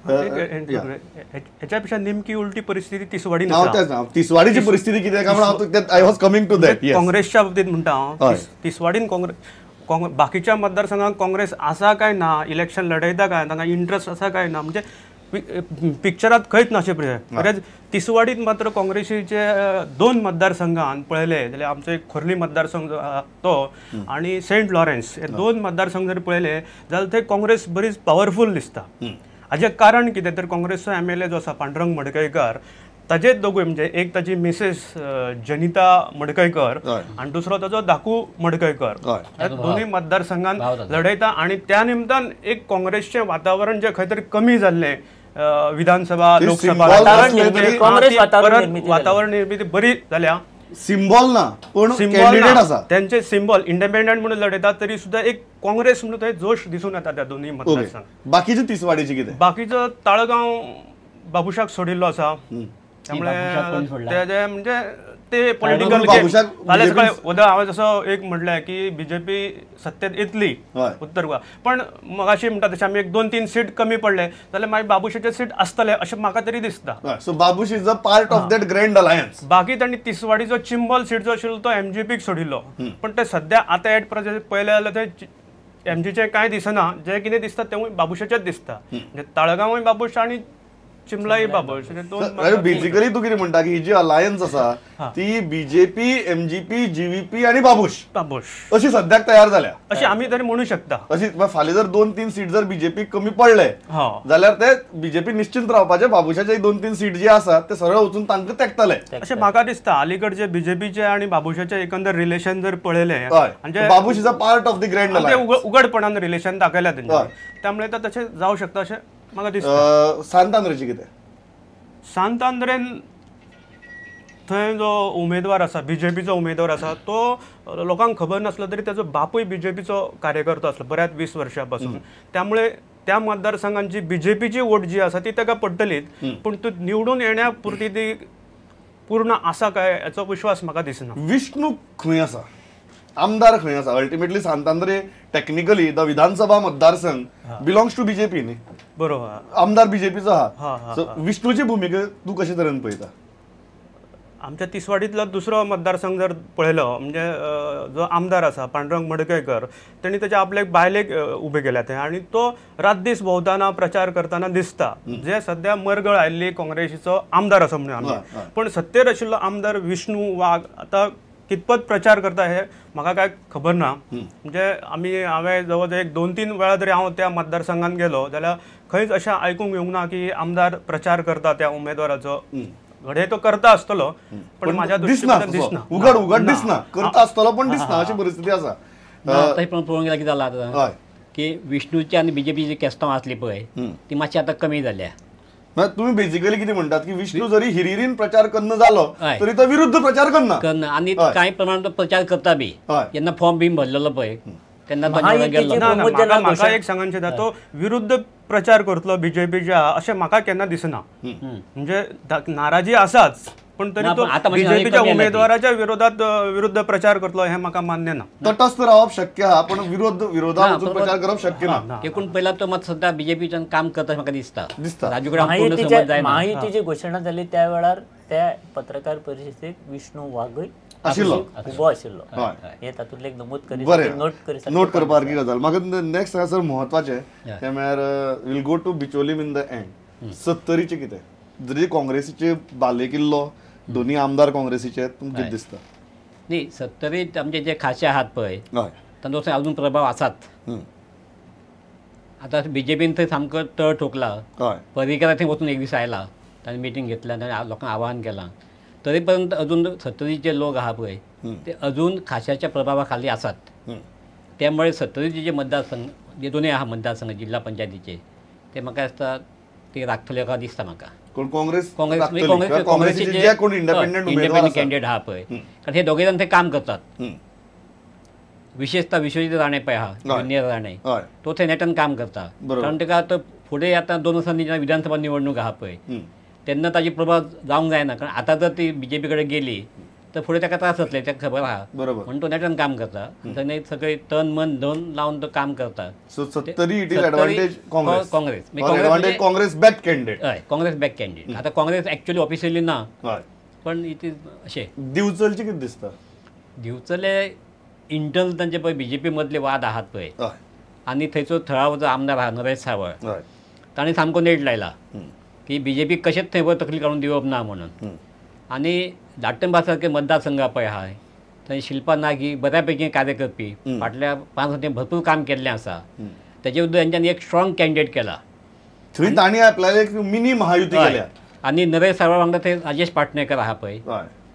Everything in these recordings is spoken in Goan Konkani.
हेच्या पेक्षा नेमकी उलटी परिस्थिती तिसवाडीन आसा. तिसवाडीची परिस्थिती कितें काय म्हणून I was coming to that. काँग्रेसच्या बाबतींत म्हणटा हांव, तिसवाडीन काँग्रेस बाकीच्या मतदारसंघात काँग्रेस आसा काय ना, इलेक्शन लढयता काय, तांकां इंट्रस्ट आसा काय ना, म्हणजे पिक्चरात खंयच नाशे बरेच. तिसवाडीत मात्र काँग्रेसीचे 2 मतदारसंघान पळयले जाल्यार आमचो एक खोर्ली मतदारसंघ तो आनी सेंट लॉरेन्स हे 2 मतदारसंघ जर पळयले जाल्यार थंय काँग्रेस बरीच पावरफूल दिसता. हाजें कारण कितें तर काँग्रेसचो MLA जो आसा पांडुरंग मडकयकर, ताजेच दोगूय म्हणजे एक ताजी मिसेस जनिता मडकयकर आनी दुसरो ताजो धाकू मडकयकर, दोनूय मतदारसंघान लढयता. आनी त्या निमतान एक काँग्रेसचें वातावरण जें खंय तरी कमी जाल्लें विधानसभा लोकसभा वातावरण निर्मिती बरी जाल्या. सिम्बॉल ना पण कॅन्डिडेट आसा त्यांचे, सिम्बॉल इंडिपेंडंट म्हणून लढयतात तरी सुद्धा एक काँग्रेस म्हणून थंय जोश दिसून येता त्या दोनूय मतदारसंघ. बाकीचे तिसवाडीचे कितें? बाकीचो ताळगांव बाबुशाक सोडिल्लो आसा, त्यामुळे ते म्हणजे ते पॉलिटिकल फाल्यां सकाळी उद्या हांवें जसो एक म्हटलें की बीजेपी सत्तेत येतली उत्तर गोवा, पण मगाशी म्हणटा तशें आमी एक 2-3 सीट कमी पडले जाल्यार मागीर बाबुशाचे सीट आसतले अशें म्हाका तरी दिसता. So Babush is a part of that grand alliance. बाकी तांणी तिसवाडीचो चिंबल सीट जो आशिल्लो तो एमजीपीक सोडिल्लो, पण ते सद्या आतां एट प्रेझेंट पळयलें जाल्यार ते एमजीचें कांय दिसना, जें कितें दिसता तेंवूय बाबुशाचेंच दिसता. म्हणजे ताळगांवूय बाबूश आनी चिमलाई बाबूश. बेसिकली तू कितें म्हणटा की ही जी अलायन्स आसा ती बीजेपी, एमजीपी, जीव्हीपी आनी बाबूश बाबूश अशी सद्याक तयार जाल्या अशी आमी तरी म्हणू शकता. अशी फाल्यां जर 2-3 सीट जर बीजेपी कमी पडले जाल्यार ते बीजेपी निश्चिंत रावपाचे, बाबूशाचे 2-3 सीट जे आसा ते सरळ वचून तांकां तेकतले अशें म्हाका दिसता. अलीकडचे बीजेपीचे आनी बाबूशाचे एकंदर रिलेशन जर पळयलें, Babush is a part of the grand alliance, उघडपणान relation दाखयला तेंच्यानी, त्यामुळे तशें जावं शकता अशें म्हाका दिसता. सांत आंद्रेची कितें? सांत आंद्रेन थंय जो उमेदवार आसा बीजेपीचो उमेदवार आसा तो लोकांक खबर नासलो तरी ताजो बापूय बीजेपीचो कार्यकर्तो आसलो बऱ्याच 20 वर्सां पासून, त्यामुळे त्या मतदारसंघांची बीजेपीची वोट जी आसा ती ताका पडटलीच, पूण तूं निवडून येण्या पुरती ती पूर्ण आसा काय याचो विश्वास म्हाका दिसना. विष्णू खंय आसा, आमदार खंय आसा? Ultimately Sant Andre technically the विधानसभा मतदारसंघ बिलॉंग्स टू बीजेपी न्ही, बरोबर, आमदार बीजेपीचो आहा. सो विष्णूची भुमिका तूं कशे तरेन पळयता? आमच्या तिसवाडींतलो दुसरो मतदारसंघ जर पळयलो म्हणजे जो आमदार आसा पांडुरंग मडकयकर, तेणी ताच्या आपल्याक बायलेक उबे केल्या थंय आनी तो रात दीस भोंवतना प्रचार करतना दिसता. जे सद्या मरगळ आयिल्ली काँग्रेसीचो आमदार आसा म्हणून आमी, पण सत्तेर आशिल्लो आमदार विष्णू वाघ आतां कितपत प्रचार करता हे म्हाका काय खबर ना. म्हणजे आमी हांवें जवळ जवळ एक 2-3 वेळा तरी हांव त्या मतदारसंघात गेलो जाल्यार खंयच अशें आयकूंक येवंक ना की आमदार प्रचार करता त्या उमेदवाराचो. घडये तो करता आसतलो पण म्हाज्या दिसना, दिसना, उघड उघड दिसना, करता आसतलो पण दिसना अशी परिस्थिती आसा. तशें पण पळोवंक गेल्यार कितें जालां आतां की विष्णूची आनी बीजेपीची केस्तांव आसली पळय ती मातशी आतां कमी जाल्या. तुम्ही बेसिकली कितें म्हणटात की विष्णू जरी हिरिरीन प्रचार करना जालो तरी तो विरुद्ध प्रचार करना करना आनी कांय प्रमाणात तो प्रचार करता बी. जेन्ना फॉर्म बी भरलेलो पळय तेन्ना म्हाका एक सांगचें, तो विरुद्ध प्रचार करतलो बीजेपीच्या अशें म्हाका केन्ना दिसना. म्हणजे नाराजी आसाच पण तरी तो बीजेपीच्या उमेदवाराच्या विरोधात विरुद्ध प्रचार करतलो हे म्हाका मान्य ना. तटस्थ रावप शक्य आहा पण विरोधात प्रचार करप शक्य ना. एकूण पहिला तो मात सद्या बीजेपीच्यान काम करता म्हाका दिसता. दिसता. महायुतीची घोशणा जाली त्या वेळार त्या पत्रकार परिशदेक विष्णू वाघूय आशिल्लो, उबो आशिल्लो, हे तातूंतलें एक नमूद करी नोट करी नोट करपा सारकी गजाल. म्हाका नेक्स्ट हांगासर म्हत्वाचें तें म्हळ्यार will go to Bicholim in the end. सत्तरीचें कितें? जरी काँग्रेसीचे बालेकिल्लो, दोन्ही आमदार काँग्रेसीचे, तुमकां कितें दिसता? न्ही, सत्तरीत आमचे जे खाशे आहात पळय तांचो अजून प्रभाव आसात. आतां बीजेपीन थंय सामको तळ ठोकला, पर्रीकरा थंय वचून एक दीस आयला, ताणें मिटींग घेतल्या, ताणें लोकांक आव्हान केलां, तरी पर्यंत अजून सत्तरीचे लोक आहा पळय ते अजून खाश्याच्या प्रभावा खाली आसात. त्यामुळे सत्तरीचे जे मतदारसंघ जे दोनूय आहा मतदारसंघ जिल्हा पंचायतीचे ते म्हाका दिसता ते राखतले काय दिसता म्हाका. कोण काँग्रेस काँग्रेसीचे कोण इंडिपेंडंट कॅन्डिडेट आहा पळय, कारण हे दोगे जाण ते काम करतात. विशेषतः विश्वजीत राणे पळय आहा, ज्युनियर राणे, तो थंय नेटान काम करता, कारण ताका आतां फुडें आतां 2 वर्सांनी जेन्ना विधानसभा निवडणूक आहा पळय तेन्ना ताजी प्रभाव जावंक जायना, कारण आतां जर ती बीजेपी कडेन गेली तर फुडें ताका त्रास जातले ताका खबर आहा बरोबर म्हणून तो नेटान काम करता आनी सगळे तन मन धन लावन तो काम करता. So Sattari it is advantage Congress. Congress advantage Congress back candidate. हय, काँग्रेस बॅक कॅन्डिडेट. आतां काँग्रेस एक्चुअली ऑफिशियली ना, पण it is अशें. दिवचलची कितें दिसता? दिवचले इंटरनल तांचे पळय बीजेपी मदले वाद आहात पळय आनी थंयचो थळावो जो आमदार आहा नरेश सावळ ताणें सामको नेट लायला की बीजेपी कशेंच थंय तकली काडून दिवप ना म्हणून. आनी लाटंबा सारके मतदारसंघ पळय आहा थंय शिल्पा नायक ही बऱ्या पैकी कार्य करपी, फाटल्या 5 वर्सांनी भरपूर काम केल्लें आसा. तेजे विरुद्ध तेंच्यांनी एक स्ट्रॉंग कॅन्डिडेट केला थंय तांणी आपल्याला एक मिनी महायुती केल्या. आनी नरेश सावळ वांगडा थंय राजेश पाटणेकर आहा पळय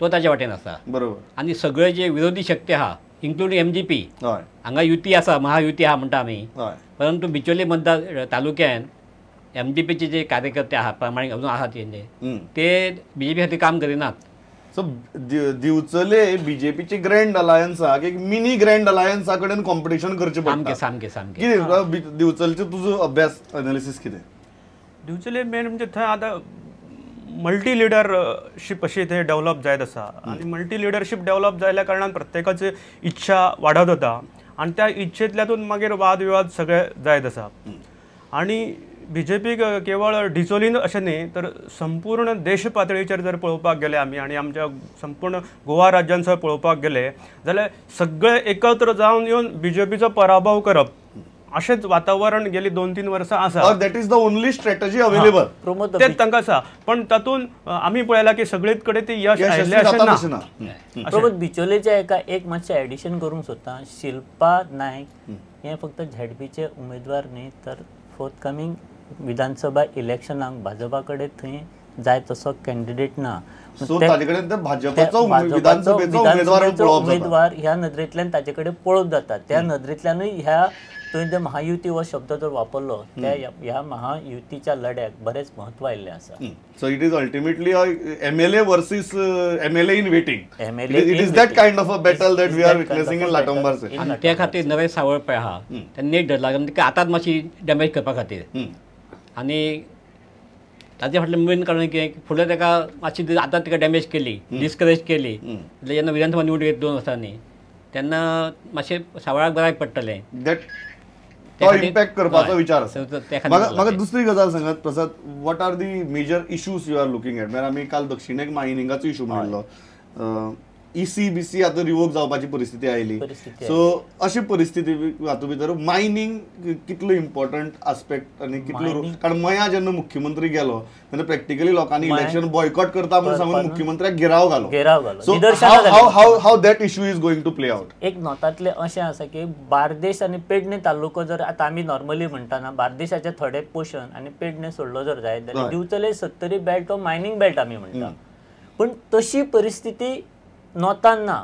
तो ताच्या वाटेन आसा. बरोबर. आनी सगळे जे विरोधी शक्ती आहा इन्क्लुडींग MGP हांगा युती आसा, महायुती आहा म्हणटा आमी, परंतु बिचोली मतदार तालुक्यान MGPचे जे कार्यकर्ते आहात प्रामाणीक अजून आहात तेंचे ते बीजेपी खातीर काम करिनात. सो दिवचले बीजेपीचे ग्रँड अलायन्साक एक मिनी ग्रँड अलायन्सा कडेन कॉम्पिटिशन करचें पडटा. सामकें सामकें. कितें दिवचलचो तुजो अभ्यास एनालिसीस कितें? दिवचले मेन म्हणजे थंय आतां मल्टी लिडरशीप अशी थंय डेव्हलप जायत आसा आनी मल्टी लिडरशीप डेव्हलप जाल्ल्या कारणान प्रत्येकाची इच्छा वाडत वता आनी त्या इच्छेंतल्यातून मागीर वाद विवाद सगळे जायत आसा. आनी बीजेपीक केवळ डिचोलीन अशें न्ही तर संपूर्ण देश पातळीचेर जर पळोवपाक गेले आमी आनी आमच्या संपूर्ण गोवा राज्यान सुद्दां पळोवपाक गेले जाल्यार सगळे एकत्र जावन येवन बीजेपीचो पराभव करप अशेंच वातावरण गेली 2-3 वर्सां आसा. That is the only strategy available तेच तांकां आसा. पण तातूंत आमी पळयलां की सगळीच कडेन ती यश आयिल्लें अशें ना. प्रमोद, बिचोलेच्या एका एक मातशें एडिशन करूंक सोदता. शिल्पा नायक हे फक्त झेडपीचे उमेदवार न्ही तर फोर्थकमींग विधानसभा इलेक्शनाक भाजपा कडेन थंय जाय तसो कॅन्डिडेट ना. भाजपाचो उमेदवार ह्या नदरेंतल्यान ताचे कडेन पळोवप जाता. त्या नदरेंतल्यानूय ह्या तुवें जर महायुती हो शब्द जर वापरलो त्या ह्या महायुतीच्या लढ्याक बरेंच म्हत्व आयिल्लें आसा. So it is ultimately MLA versus MLA in waiting. It is that kind of a battle that we are witnessing in Latambar. आनी त्या खातीर नरेश सावळ पळय आहा तेन्ना नेट धरला आतांच मातशी डॅमेज करपा खातीर. आनी ताजे फाटलें मेन कारण कितें फुडें ताका मातशी आतां ताका डॅमेज केली, डिस्करेज केली जाल्यार जेन्ना विधानसभा निवडणूक येता 2 वर्सांनी तेन्ना मातशें सावळाक बऱ्याक पडटलें, तो इम्पॅक्ट करपाचो विचार आसा. म्हाका दुसरी गजाल सांगात Prasad, what are the major issues you are looking at? म्हळ्यार आमी काल दक्षिणेक मायनिंगाचो इशू म्हणिल्लो, ECBC आतां रिवोक जावपाची परिस्थिती आयली. सो अशी परिस्थिती हातूंत भितर मायनिंग कितलो इम्पॉर्टंट आस्पेक्ट आनी कितलो, कारण मया जेन्ना मुख्यमंत्री गेलो तेन्ना प्रॅक्टिकली लोकांनी इलेक्शन बॉयकॉट करता म्हणून सांगून मुख्यमंत्र्याक घेराव घालो. So how that issue is going to play out? एक नॉर्थांतलें अशें आसा की बार्देश आनी पेडणे तालुको जर आतां आमी नॉर्मली म्हणटाना बार्देशाचे थोडे पोर्शन आनी पेडणे सोडलो जर जायत जाल्यार दिवचले सत्तरी बेल्ट हो मायनिंग बेल्ट आमी म्हणटा, पूण तशी परिस्थिती नॉर्थान ना.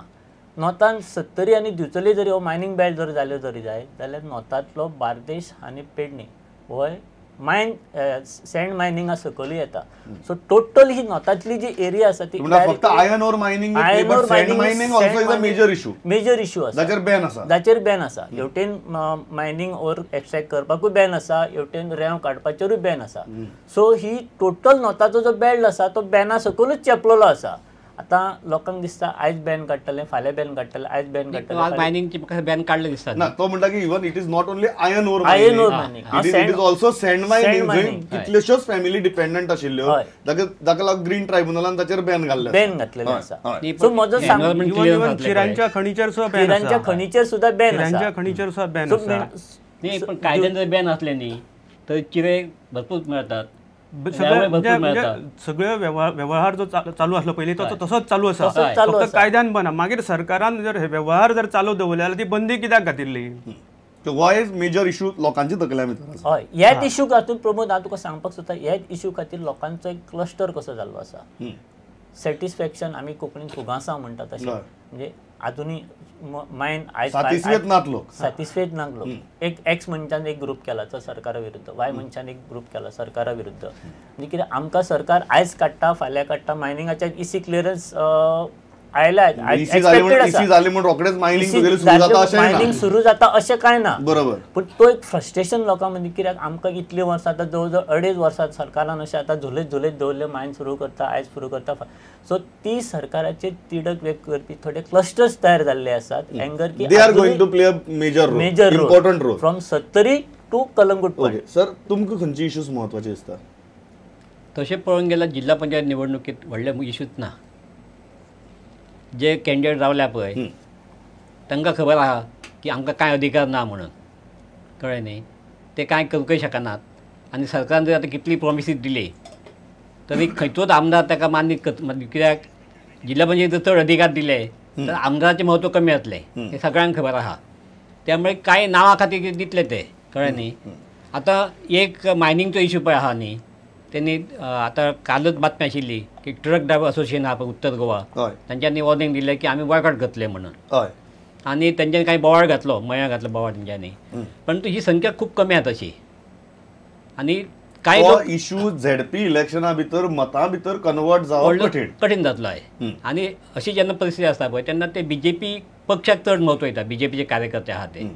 नॉर्थान सत्तरी आनी दिवचले जरी हो मायनिंग बेल्ट जर जाल्यो जरी जायत जाल्यार नॉर्थांतलो बार्देश आनी पेडणे होय मायन सँड मायनिंगा सकयल येता. सो टोटल ही नॉर्थांतली जी एरिया आसा ती फक्त iron ore mining, sand mining also is a major issue. Major issue आसा, जाचेर बॅन आसा. जाचेर बॅन आसा. हेवटेन मायनिंग ओर एक्स्ट्रॅक्ट करपाकूय बॅन आसा, हेवटेन रेंव काडपाचेरूय बॅन आसा. सो ही टोटल नॉर्थाचो जो बेल्ट आसा तो बॅना सकयलूच चेपलेलो आसा. आतां लोकांक दिसता आयज बॅन काडटले, फाल्यां बॅन काडटले, आयज बॅन काडटले. मायनिंगची बॅन काडलें दिसता ना. तो म्हणटा की even it is not only iron ore mining, it is also sand mining. कितल्योश्योच फॅमिली डिपेंडंट आशिल्ल्यो ताका लागून ग्रीन ट्रायब्युनलान ताचेर बॅन घाल्लें, बॅन घातलेलें आसा. सो म्हजो चिरांच्या खणीचेर सुद्दां बॅन, चिरांच्या खणीचेर सुद्दां बॅन आसा, चिरांच्या खणीचेर सुद्दां बॅन आसा. न्ही, पण कायद्यान जर बॅन आसलें न्ही तर चिरे भरपूर मेळटात. सगळे व्यवहार जो चालू आसलो पयलीं तो तसोच चालू आसा, फक्त कायद्यान बना. मागीर सरकारान जर हे व्यवहार जर चालू दवरले जाल्यार ती बंदी कित्याक घातिल्ली? हो एक मेजर इशू लोकांची तकल्या भितर आसा. हय, ह्याच इशू खातीर प्रमोद हांव तुका सांगपाक सोदता, ह्याच इशू खातीर लोकांचो एक क्लस्टर कसो जाल्लो आसा. सॅटिस्फॅक्शन आमी कोंकणीन फुगासां म्हणटा तशें, म्हणजे आजुनूय मायन आयज सॅटिस्फायड नात लोक, सॅटिस्फायड नात लोक. एक एक्स मनशान एक ग्रूप केला तो सरकारा विरुद्ध, वाय मनशान एक ग्रूप केला सरकारा विरुद्ध. म्हणजे कितें आमकां सरकार आयज काडटा फाल्यां काडटा, मायनिंगाच्या इसी क्लियरन्स आयला मायनिंग सुरू जाता अशें कांय ना, बरोबर, पूण तो एक फ्रस्ट्रेशन लोकां मदीं, कित्याक आमकां इतलीं वर्सां आतां जवळ जवळ 2.5 वर्सां सरकारान अशें आतां झुलयत झुलयत दवरलें, मायन सुरू करता आयज सुरू करता. सो ती सरकाराचेर तिडक व्यक्त करपी थोडे क्लस्टर्स तयार जाल्ले आसात, एंगर की they are going to play a major role, major important role from Sattari to Calangute. Okay sir, तुमकां खंयचे इश्यूज म्हत्वाचे दिसता? तशें पळोवंक गेल्यार जिल्हा पंचायत निवडणुकीत व्हडले इश्यूच ना. जे कॅन्डिडेट रावल्या पळय तांकां खबर आहा की आमकां कांय अधिकार ना म्हणून, कळ्ळें न्ही, ते कांय करूंकय शकनात. आनी सरकारान जर आतां कितली प्रोमिसीस दिली तरी खंयचोच आमदार ताका मान्य कित्याक जिल्हा पंचायतीक चड अधिकार दिले तर आमदाराचें म्हत्व कमी जातलें हें सगळ्यांक खबर आहा. त्यामुळे कांय नांवा खातीर दितले ते, कळ्ळें न्ही. आतां एक मायनिंगचो इशू पळय आहा न्ही, त्यांनी आतां कालच बातमी आशिल्ली की ट्रक ड्रायव्हर असोसिएशन आहा पळय उत्तर गोवा, तांच्यांनी वॉर्निंग दिलें की आमी बॉयकॉट करतले म्हणून, आनी तेंच्यांनी कांय बोवाळ घातलो, मया घातलो बोवाळ तेंच्यांनी, परंतु ही संख्या खूब कमी आहा तशी. आनी कांय लोक इशू झेडपी इलेक्शना भितर मतां भितर कन्वर्ट जावप कठीण जातलो आहे. आनी अशी जेन्ना परिस्थिती आसता पळय तेन्ना ते बीजेपी पक्षाक चड म्हत्व दिता, बीजेपीचे कार्यकर्ते आहा ते,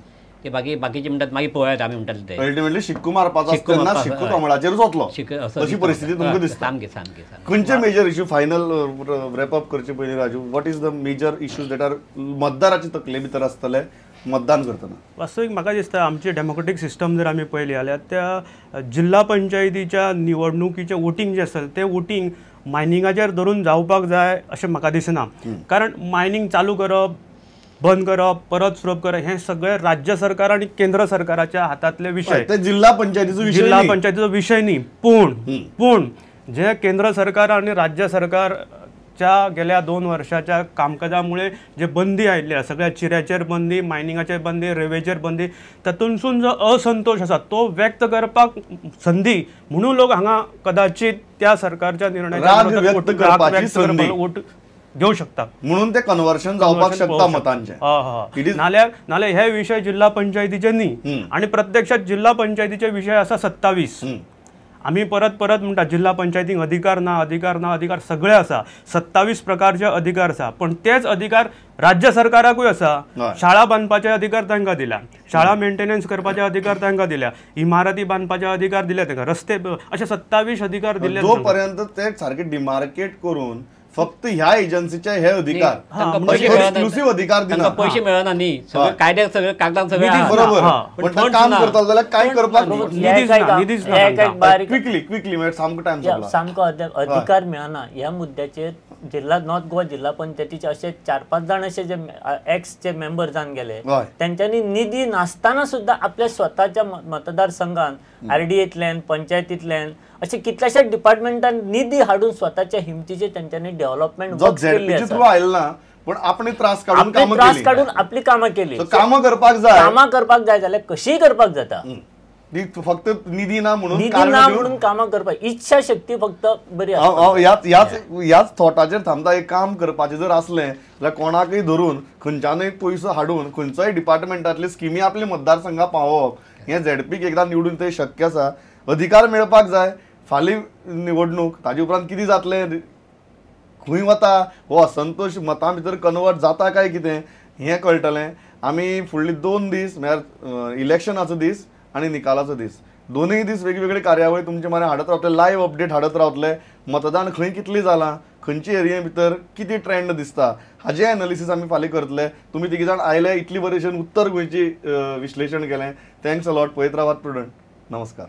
ते बाकी बाकीचे म्हणटात मागीर पळयात आमी म्हणटात ते अल्टिमेटली शिक्को मारपाचो आसतना शिक्को कमळाचेर वतलो अशी परिस्थिती तुमकां दिसता. सामकी सामकी. खंयचे major issue final wrap up करचे पयलीं Raju, what is the major issues that are मतदाराचे तकले भितर आसतले मतदान करतना? वास्तवीक म्हाका दिसता आमची डेमोक्रेटीक सिस्टम जर आमी पळयली जाल्यार त्या जिल्हा पंचायतीच्या निवडणुकीचें वोटींग जें आसतलें तें वोटींग मायनिंगाचेर धरून जावपाक जाय अशें म्हाका दिसना. कारण मायनिंग चालू करप, बंद करप, परत सुरू करप हें सगळें राज्य सरकार आनी केंद्र सरकाराच्या हातांतले विशय, जिल्हा पंचायतीचो विशय, जिल्हा पंचायतीचो विशय न्ही. पूण पूण जे केंद्र सरकार आनी राज्य सरकारच्या गेल्या 2 वर्षाच्या कामकाजामुळे जे बंदी आयिल्ली आसा, सगळ्या चिऱ्याचेर बंदी, मायनिंगाचेर बंदी, रेवेचेर बंदी, तातूंतसून जो असंतोश आसा तो व्यक्त करपाक संदी म्हणून लोक हांगा कदाचित त्या सरकारच्या निर्णयाच्या वोट घेऊ शकता, म्हणून ते कन्वर्शन जावपाक शकता मतांचे. नाल्यार नाल्यार हे विशय जिल्हा पंचायतीचे न्ही. आनी प्रत्यक्षात जिल्हा पंचायतीचे विशय आसा 27. आमी परत परत म्हणटा जिल्हा पंचायतींक अधिकार ना, अधिकार ना, अधिकार सगळे आसा, 27 प्रकारचे अधिकार आसा, पण तेच अधिकार राज्य सरकाराकूय आसा. शाळा बांदपाचे अधिकार तांकां दिल्या, शाळा मेंटेनन्स करपाचे अधिकार तांकां दिल्या, इमारती बांदपाचे अधिकार दिल्या तांकां, रस्ते, अशे 27 अधिकार दिले. जोपर्यंत ते सारके डिमार्केट करून फक्त ह्या एजन्सीचे हे अधिकार, एक्सक्लुसिव्ह अधिकार दिना, पैसे मेळना न्ही, सगळे कायद्याक सगळे कागदान सगळे बरोबर, पण काम करता जाल्यार काय करपाक क्विकली क्विकली म्हणजे सामको टायम सोंपला, सामको अधिकार मेळना ह्या मुद्द्याचेर जिल्हा नॉर्थ गोवा जिल्हा पंचायतीचे अशे 4-5 जाण अशे जे एक्सचे मेंबर जावन गेले, तेंच्यांनी निधी नासतना सुद्दां आपल्या स्वताच्या मतदारसंघान आरडीएंतल्यान, पंचायतींतल्यान अशे कितल्याशाच डिपार्टमेंटान निधी हाडून स्वताच्या हिमतीचे तेंच्यांनी डेव्हलपमेंट थ्रू आयला ना, पण आपणे त्रास काडून त्रास काडून आपली कामां केली. कामां करपाक जाय, कामां करपाक जाय जाल्यार कशीय करपाक जाता, फक्त निधी ना म्हणून, निधी ना म्हणून कामां करपाक इच्छा शक्ती फक्त बरी आसा. ह्याच थॉटाचेर थांबता. एक काम करपाचें जर आसलें जाल्यार कोणाकय धरून खंयच्यानय पयसो हाडून खंयचोय डिपार्टमेंटांतली स्किमी आपल्या मतदारसंघात पावोवप हें झेडपीक एकदां निवडून ते शक्य आसा. अधिकार मेळपाक जाय. फाल्यां निवडणूक, ताजे उपरांत कितें जातलें, खंय वता हो असंतोश मतां भितर कन्वर्ट जाता काय कितें हें कळटलें. आमी फुडले 2 दीस म्हळ्यार इलेक्शनाचो दीस आनी निकालाचो दीस, दोनूय दीस वेगवेगळे कार्यावळी तुमचे मरे हाडत रावतले, लायव्ह अपडेट हाडत रावतले. मतदान खंय कितलें जालां, खंयचे एरिये भितर कितें ट्रेंड दिसता हाजें एनालिसीस आमी फाल्यां करतले. तुमी तिगी जाण आयले, इतली बरें उत्तर गोंयची विश्लेशण केलें, thanks a lot. पळयत रावात प्रुडंट. नमस्कार.